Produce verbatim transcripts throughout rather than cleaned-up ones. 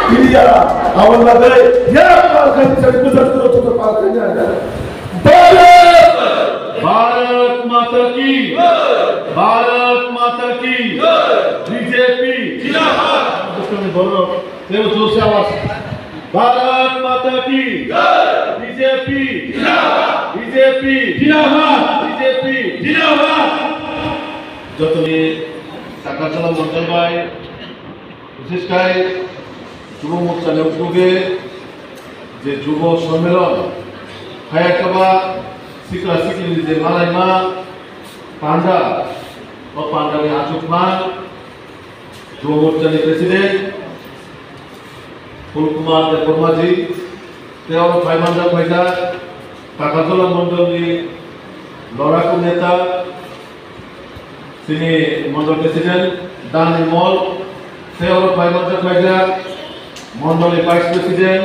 Kiriya, aboni bagwi ya palkha ni sari bwsajwk rok joto palkha ni. Bharat! Bharat Mata ki! Bharat Mata ki! B J P! Zindabad! Tebo jose awas. Bharat Mata ki! B J P! Zindabad! B J P! Zindabad! B J P! Zindabad! Jotoni Takarjala Mondol bai, bishesh kai Jubo Morcha ni uduge je Jubo Sommelon, haya kaba sikla sikli ni je malaima panda, o panda ni achukma, Jubo Morcha ni President, Phul Kumar Debbarma ji, tei oro phai manjak phaijak Takarjala Mondol ni Loraku Neta, chini Mondol President Dan Nimol, tei oro phai manjak phaijak Mondol ni Vice President,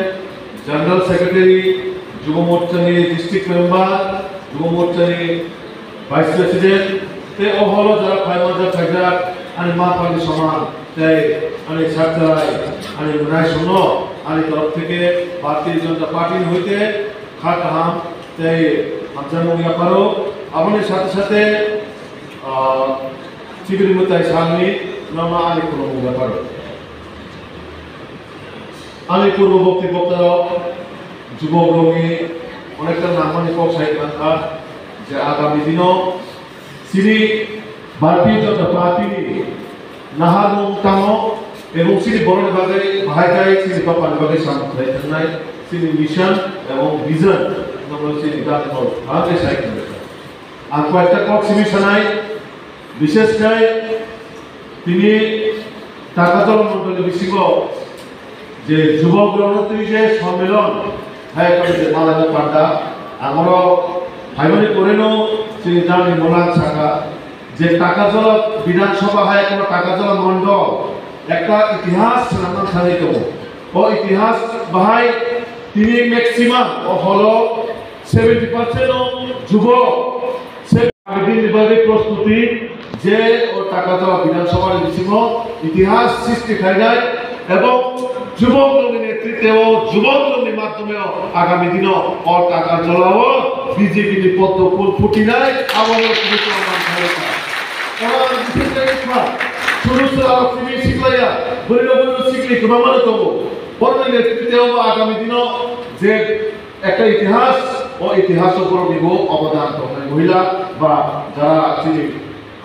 General Secretary, Jubo Morcha ni District Member, Jubo Morcha ni Vice President, tei o holo jara phai manjak phaijak ani ma pha ni soman, tei ani sakchalai, ani mwnai sono, ani torof theke Bharatiya Janata Party ni hoite kha kaham tei hamjakmung yapharo. Aboni sathe sathe, ah, chibiri mwtai salni nono ani khulumung yapharo. Ani purbo bokti bokta rok, jubok rokni onekta nangmani kok sai mankha je agami dino chini Bharatiya Janata Party ni naharmung tamo ebong chini borokni bagwi bahai khai chini bapani bagwi samung khlai thangnai chini mission ebong vision nono chini dal kok bahai sai khlai. Ang koi ekta kok simi sanai, bishesh khai tini Takarjala Mondol ni bisingo je jubok rokno twi je Sommelon hai khe je malaina panda, ang oro phaimani poreno chini dal ni molang saka je Takarjala Bidhan Sabha hai khe Takarjala Mondol ekta itihas swnamna thangwi tongo. O itihas bahai tini maximum o holo seventy percent o jubok. Se agini bagwi prostuti je o Takarjala Bidhan Sabha ni bisingo itihas srishti khainai ebong jubok rokni netritwo, jubok rokni madhyome o agami dino o Takarjala o B J P ni poddo phul phutinai abo no tini tongmani khairokha. Oro ang bising khe kha, suru sura rok simi siklaya, bwrwi rok bwrwi sikli kwbangma no tongo. Borokni netritwo o agami dino je ekta itihas, o itihaso boroknibo obodan tongnai, mohila ba jara chini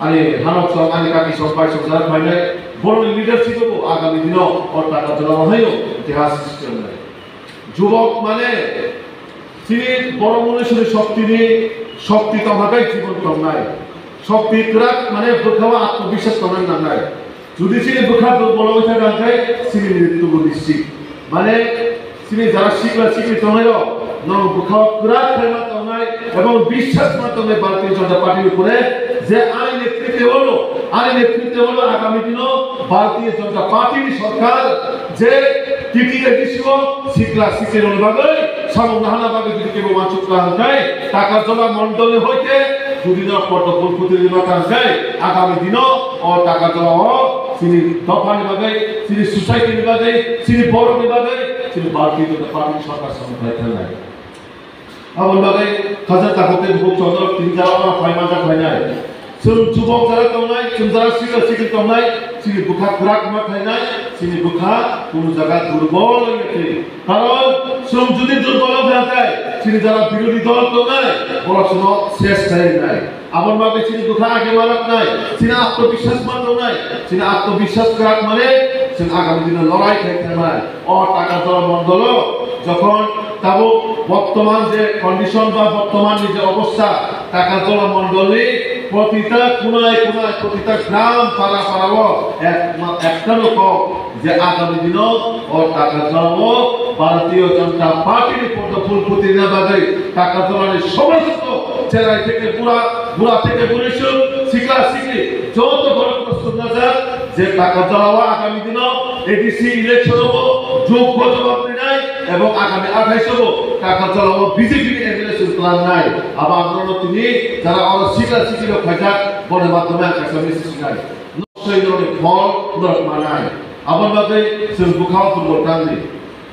ani hanok song, ani kaki song, pai song jara phainai, borokni leadership bo agami dino o Takarjala haino itihas srishti wngnai. Jubok mane chini borok mnuisuni shoktini, shokti tongkha khe jibon tongnai. Shokti kwrak mane bwkhao atmabiswas tongna nangnai. Jodi chini bwkha durbol wngwi thangkha khe chini mrityu bo nischit. Mane chini jara sikla sikli tongnairok norok bwkhao kwrak khaima tongnai ebong biswas ma tongnai Bharatiya Janata Party ni upore je ani netritwo no, ani netritwo no agami dino Bharatiya Janata Party ni sorkar je T T A D C o sikla sikli rokni bagwi samung nahana bagwi jodi kebo uansuk kha hwnkhe Takarjala Mondol ni hoite jodi no poddo phul phuti rima kha hwnkhe agami dino o Takarjala o chini dopha ni bagwi, chini society ni bagwi, chini borok ni bagwi, chini Bharatiya Janata Party ni sorkar samung khlai thangnai. Aboni bagwi khaja takhuk tei bukhuk chondro tini jora oro phai manjak phainai. Chwng jubok jora tongnai, chwng jora sikla sikli tongnai, chini bwkha kwrak ma khainai, chini bwkha kunu jaga durbol wngya khe. Karon chwng jodi durbol wngkha khe, chini jora birodhi dol tongnai, borok chwngno ses khai rwnai. Aboni bagwi chini bwkha age ma rwknai, chini atmabiswas ma tongnai, chini atmabiswas kwrak mane chwng agami dino lorai khai thangnai. O Takarjala Mondolo jokhon tabuk bottoman je condition ba bottoman ni je obostha, Takarjala Mondolni protita kunai kunai, protita gram para para o ek ma-, ekta no kok je agami dino o Takarjala o Bharatiya Janata Party ni poddo phul phuti rina bagwi Takarjala ni somosto Cherai theke bura, bura theke buri sung, sikla sikli, joto borok no sungna jak je Takarjalao agami dino A D C election o joggo jawab rinai ebong agami athais o Takarjalao B J P ni M L A sung twlangnai. Abo andolon tini jara oro sikla sikli rok phaijak, boni madhyome ang kaisa message rinai. Norok ni phol norok manai. Aboni bagwi chwng bwkhao phungo tangdi.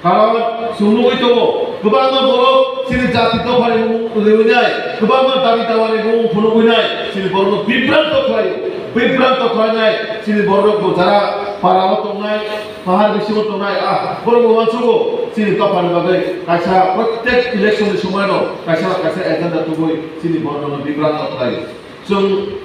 Karon chwng nugwi tongo, kwbangma borok chini jati dophani mung rwinai, kwbangma dabi dawani mung phunugwinai, chini borokno bibranto khlaio, bibranto khlainai, chini borokno jara parao tongnai, pahar bisingo tongnai, ah, borokno uansugo, chini dophani bagwi kaisa protek election ni somoino kaisa na kaisa agenda tubui chini borokno bibranto khlaio. Chwng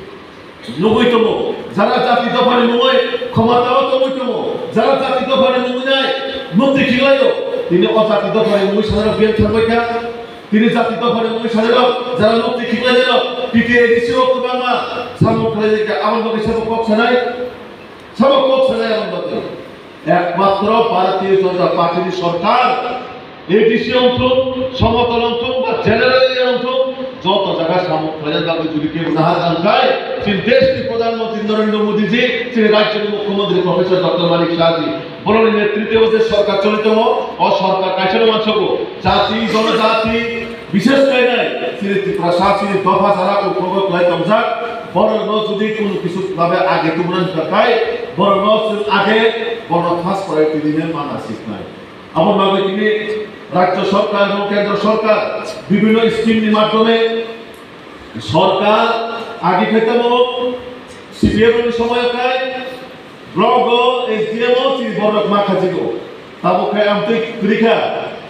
nugwi tongo, jara jati dophani mungwi khomotao tongwi tongo, jara jati dophani mungwi nai mukti khiklaio, tini o jati dophani mungwi sanai rok biyang thangbai kha, tini jati dophani mungwi sanai rok, jara mukti khiklainai rok, T T A D C o kwbangma samung khlaijak kha, aboni bagwi sabo kok sanai, sabo kok sanai aboni bagwi. Ekmatro Bharatiya Janata Party ni sorkar, A D C wngthung, Somotol wngthung, ba general area wngthung, joto jaga samung khlaina bagwi jodi kebo nahar kangkhai, chini desh ni Pradhan Mantri Narendra Modi ji, chini rajyo ni Mukhyamantri Professor Doctor Manik Saha ji, borokni netritwe o je sorkar choli tongo, o sorkar kaisa no mansogo, jati, jonojati, bishesh khe nai, chini Tiprasa, chini dopha jara uklogo kwlai tongjak, borokno jodi kunu kisu babe age tubuna nukha khai, borokno chwng age, borokno first priority dine mana siknai. Aboni bagwi tini rajyo sorkar ebong kendro sorkar bibhinno scheme ni madhyome sorkar agi khaitamo C P M ni somoy khai block o S D M o chini borok ma khajigo. Tabuk khai amtwi kwrwi kha.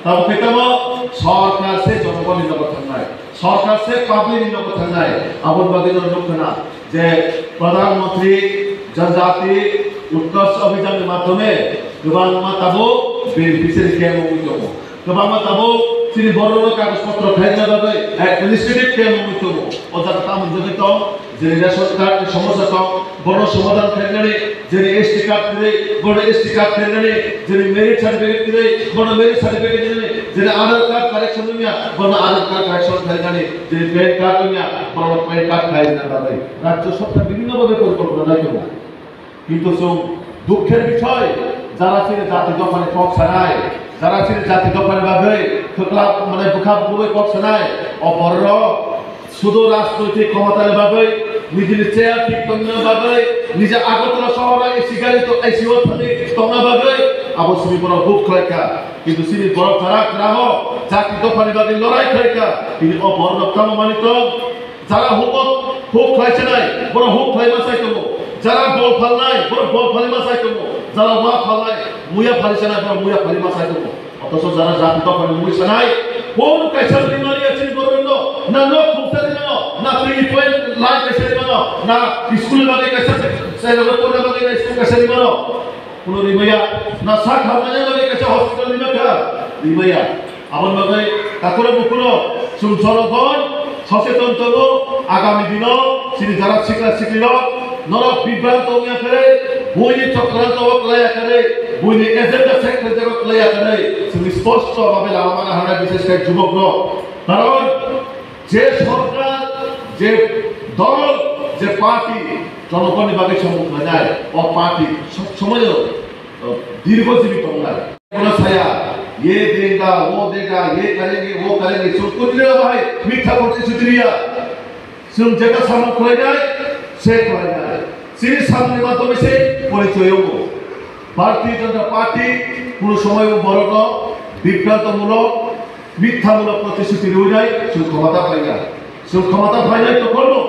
Tabuk khai tamo sorkar se jonogoni nogo thangnai. Sorkar se public ni nogo thangnai. Aboni bagwi no nukha na je Pradhan Mantri Janjati Utkarsh Abhiyan ni madhyome kwbangma tabuk beneficiary khe wngwi tongo. Kwbangma tabuk chini borokno kagoj potro khaina bagwi administrative khe wngwi tongo. O jaga tamo wngwi tong, jeni ration card ni somosa tong, bono somadhan khainani, jeni S T card kwrwi, bono S T card khainani, jeni marriage certificate kwrwi, bono marriage certificate khainani, jeni Aadhaar card correction wngya, bono Aadhaar card correction khainani, jeni PAN card wngya, bono PAN card khaina bagwi rajyo sorkar bibhinno bhabe porikolpona nai tongo. Kintu chwng dukher bisoi, jara chini jati dophani kok sanai, jara chini jati dophani bagwi khwklap, mane, bwkha bukhubai kok sanai, o bororok sudu rajnoitik khomotani bagwi, nijini chair thik tongna bagwi, nija Agartala sohoro A C gari to A C o thangwi tongna bagwi, abo simi borok buk khlaikha. Kintu simi borok jara kwrago jati dophani bagwi lorai khlaikha, tini o bororok tamo manwi tong. Jara huk, huk khlai sanai, borok huk khlai ma sai tongo. Jara bol phalnai, borok bol phalwi ma sai tongo. Jara ma phalnai, muya phali sanai, borok muya phali ma sai tongo. Othocho jara jati dophani mungwi sanai, kono kaisa rimani ya chini borok no, na nok khungsa rimano, na twi point line kaisa rimano, na school bagwi kaisa, sai rok porna bagwi na school kaisa rimano. Kuno rimaya, na sak hamnani bagwi kaisa hospital rimakha, rimaya. Aboni bagwi takhurok bukhurok chwng jonogon socheton tongo, agami dino chini jara sikla siklirok norok bibranto wngya khe, buini chokranto o klaiya khe, buini agenda set khlaijak o klaiya khe, chwng sposto babe lama mana hanai, bishesh khe jubokrok. Karon je sorkar, je dol, je party jonogonni bagwi samung khlainai, o party sob somoyo, o, dirghojibi tongnai. Kono saya, ye denga, wo denga, ye karenge, wo karenge, chwng kutile bahai mitha protishruti riya. Chwng jeta samung khlainai, se khlainai. Chini samungni madhyome se porichoy wngo. Bharatiya Janata Party kuno somoy bo borokno bibrantomulok, mithamulok protishruti rwinai chwng khomota phaiya. Chwng khomota phainai tongkhorno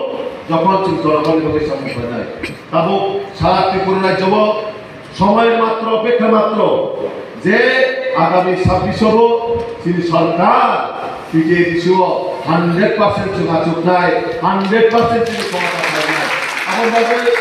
jokhon chwng jonogonni bagwi samung khlainai. Tabuk sara Tripura rajyo o somoy matro, opekha matro, je agami sabbish o chini sorkar B J P o hundred percent chwng achuknai, hundred percent chini khomota phainai. Aboni bagwi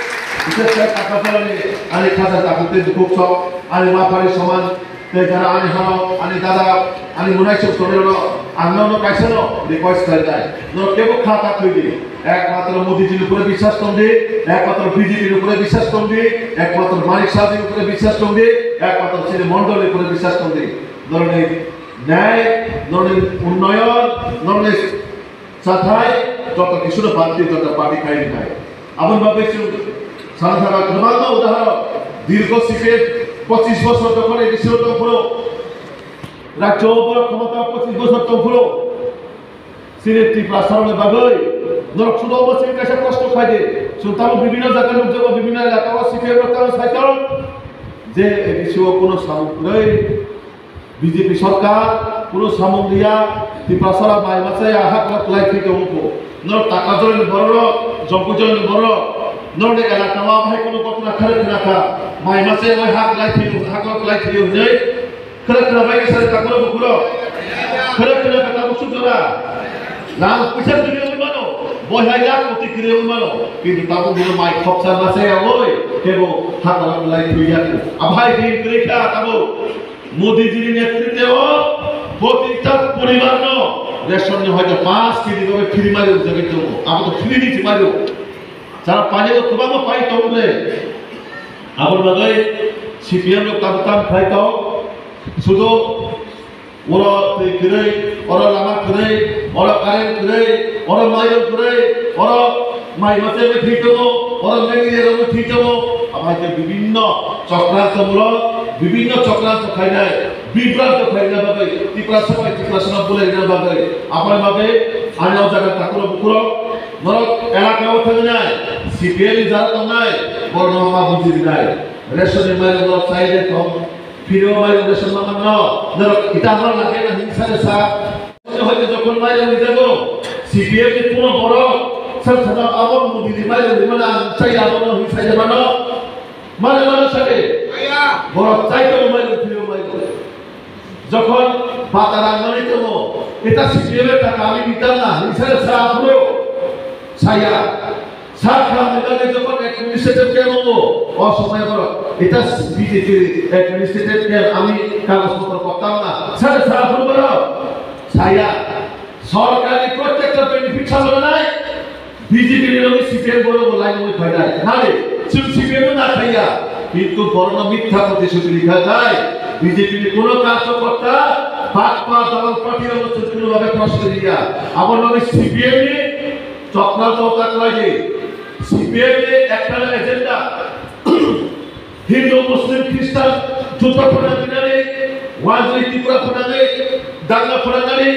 bishesh khe Takarjalani ani khaja takhuk tei dukhuk sok, ani ma phari soman, tei jara ani hano, ani dada, ani munaisuk tongnai rok, ang nono kaisa no request khlainai. Norok kebo kha ta thwi di. Ekmatro Modi ji ni upore biswas tong di, ekmatro B J P ni upore biswas tong di, ekmatro Manik Saha ji ni upore biswas tong di, ekmatro chini mondol ni upore biswas tong di. Norokni nyai, norokni unnoyon, norokni Nathai joto kisuno Bharatiya Janata Party khai rinai. Aboni bagwi chwng sana sana kwbangma udahoron, dirgho C P M pochis bosor jokhon A D C o tongphuru, rajyo o borok khomota pochis bosor tongphuru, chini Tiprasarokni bagwi norok sudo obo chini kaisa kosto khaidi. Chwng tamo bibhinno jaga nukjago, bibhinno elaka o C P M rok tamo saitong je A D C o kuno samung kwrwi. B J P sorkar kuno samung riya, Tiprasara mai masa ya hak hak lai thwi tongo. Nor Takajorani borok, Jongkuijorani borok, nor ni elaka o hai kuno gotna kharwi khna kha, mai masa ya hak lai thwi, hak hak lai thwi hwnwi khna khna bai khe sari takuro bukuro, khna khna kha tabuk suk jora. Rang puisa kwrwi wngwi mano, boihai lakh koti kwrwi wngwi mano, kintu tabuk bini mai khopsa masa ya oi, kebo hak hak lai thwi ya. Abai din kwrwi kha tabuk. Modi jini netritwe o protikta poribar no ration ni hoito panch kg ni bagwi free mari ujagwi tongo. Abo to free ni mari. Jara painai o kwbangma pai tongo le. Aboni bagwi C P M rok tam tam khlai tong. Sudo oro twi kwrwi, oro lama kwrwi, oro current kwrwi, oro mairum kwrwi, oro mai masa bai thwi tongo, oro malaria rok thwi tongo. Abo hai khe bibhinno chokranto mulok, bibhinno chokranto khainai, bibhranto khaina bagwi, Tiprasa bai Tiprasano bulaina bagwi, aboni bagwi ani o jaga takuro bukuro, norok elaka o thangnai, C P M ni jara tongnai, borokno ma buji rinai, ration ni mairum norok chai de tong, phiro mairum ration ma manno, norok ita hamar lage na hingsa de sa. Hoito jokhon mairum rijago, C P M ni kuno borok, sar sana abo Modi ni mairum rimana ang chaya abono hingsa de mano. Mano mano sade. Borok chai tongo mairum phiro mairum. Jokhon bata rang mani tongo, eta C P M ni taka ami nitam na hingsa de sa aphuru. Saya. Sakha mega jokhon administrative camp abo, o somoy borok eta B J P administrative camp ami kagoj potro koktam na. Sare sa aphuru borok. Saya. Sorkar ni prottekta benefit samanai. B J P ni logi C P M borok bo line oi phainai. Nari, chwng C P M no na khaiya. Kintu borok no mitha protishruti rikha khai. B J P ni kuno karjokorta, bakpa dalal party rok no chwng kuno babe proshruti riya. Abo logi C P M ni Chokna chokna khlaidi. C P M ni ekta agenda. Hindu, Muslim, Christian, juda phana dinani, wanjui Tripura phana ni, danga phana nani,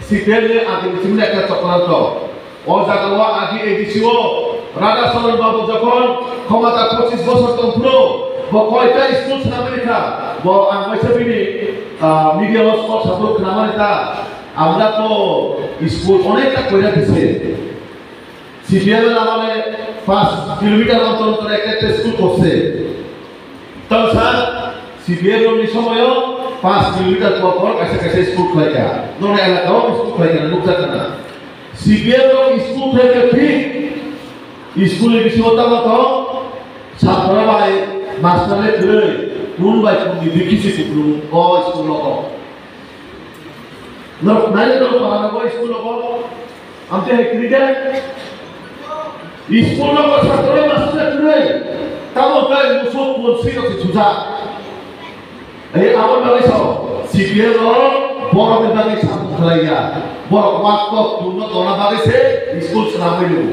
C P M ni agini simni ekta chokranto. O jaga o agi A D C o Radha Charan Babu jokhon khomota pochis bosor tong phuru, bo koita school swnamani kha, bo ang waisa bini, ah, media o spot sabuk khwnamani ta, amra to school onekta koira dise. C P M এর আমলে পাঁচ কিলোমিটার অন্তর অন্তর একটা একটা স্কুল করছে। তাও sir, C P M এর সময় পাঁচ কিলোমিটার পর পর কাছে কাছে স্কুল খোলা যায়। নন এলাকাও স্কুল খোলা যায়, মুখ যাচ্ছে না। C P M এর স্কুল খোলা যায় ঠিক, স্কুলের বিষয়তা মতো ছাত্র ভাই মাস্টারের ধরে কোন ভাই কোন বিধি কিছু কুকুর ও স্কুল মতো। Norok naina norok bahana bo school rogo. Amte hai kwrwi de. School rogo satro master kwrwi. Tamo kai musuk pon sino se suja. Ei abo nai so. C P M o borok ni bagwi samung khlaiya. Borok wak kok tungno tona bagwi se school swnamwi nw.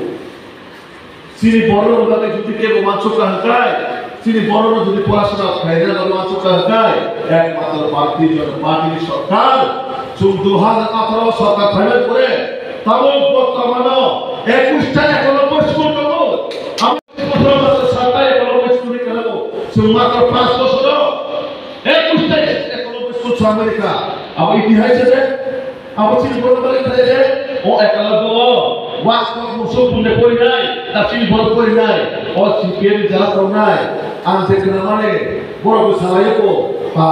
Chini borok rok bagwi jodi kebo uansukha hwnkhe, chini borok rok jodi porasona khlaina bagwi uansukha hwnkhe, ekmatro Bharatiya Janata Party ni sorkar, chwng dui hajar atharo sorkar phaibai pore, tabuk bortomano ekush ta ekanoboi school tongo. Abo bochor bochor satta ekanoboi school ni kalago, chwng matro panch bochoro ekush ta ekanoboi school chwng America. Abo itihas se Abo chini borok bai khlai de, o ekala do, wak kok musuk bunde porinai, da chini borok porinai, o C P M ni jala tongnai, ang je khna mane, borok bo salai ko, ba,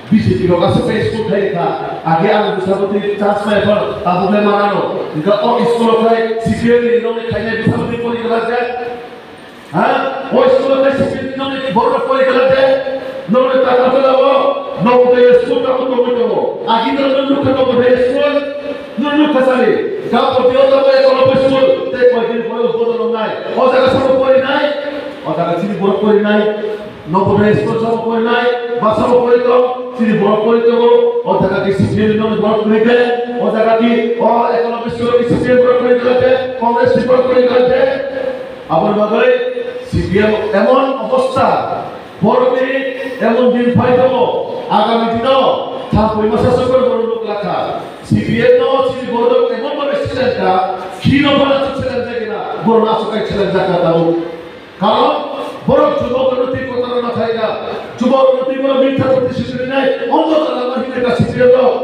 B J P rok aswk khe school khai kha, age ang bwsa bwtwi chance nai phano, tabuk le manano, hwnkhe o school rok khai C P M ni nokni khainai bwsa bwtwi pori kha je, Ha? O school-o tei simi nokni borok pori kala de, nokni taka jora o, Navodaya school tamo tongwi tongo. Agi no nung nukha Navodaya school, nung nukha sari. Gapoti o tamo ekologoi school, tei koi din pore udbodon wngnai. O jaga sabo porinai, o jaga chini borok porinai. Navodaya school sabo porinai, ba sabo pori tong, chini borok pori tongo. O jaga ke simi nokni borok pori de. O jaga di, o ekonomi suro ki C P M borok kuri khaje, Congress ni borok kuri khaje. Aboni bagwi C P M emon obostha, borokni emon din phai tongo, agami dino thampui masa sokol borok nuk lakha. C P M no chini borok emon bhabe silaikha, khino bana chuk silaijak na, borok aswk kai silaijak na tabuk. Karon borok jubok rwnwi twi kotor rwna phaikha. Jubok rwnwi twi borok mitha protistut rinai, ondo kala ma hinwi ka C P M rok.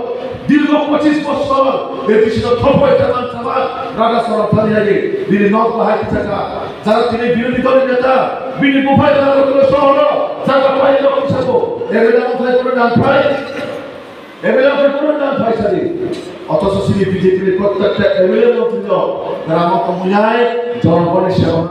Dirgo pochis bosor A D C no thopoi chaman chaman raga sorok thani agi. Bini nok bahai kichaka. Jara tini birodhi dol ni neta, bini buphai jara rok sohoro, jaga pai rok kisako. Ebe na mthai kono dan phai. Ebe na mthai kono dan phai sari. Othocho chini B J P ni prottekta M L A no tino rama komuyai, jonogoni seba.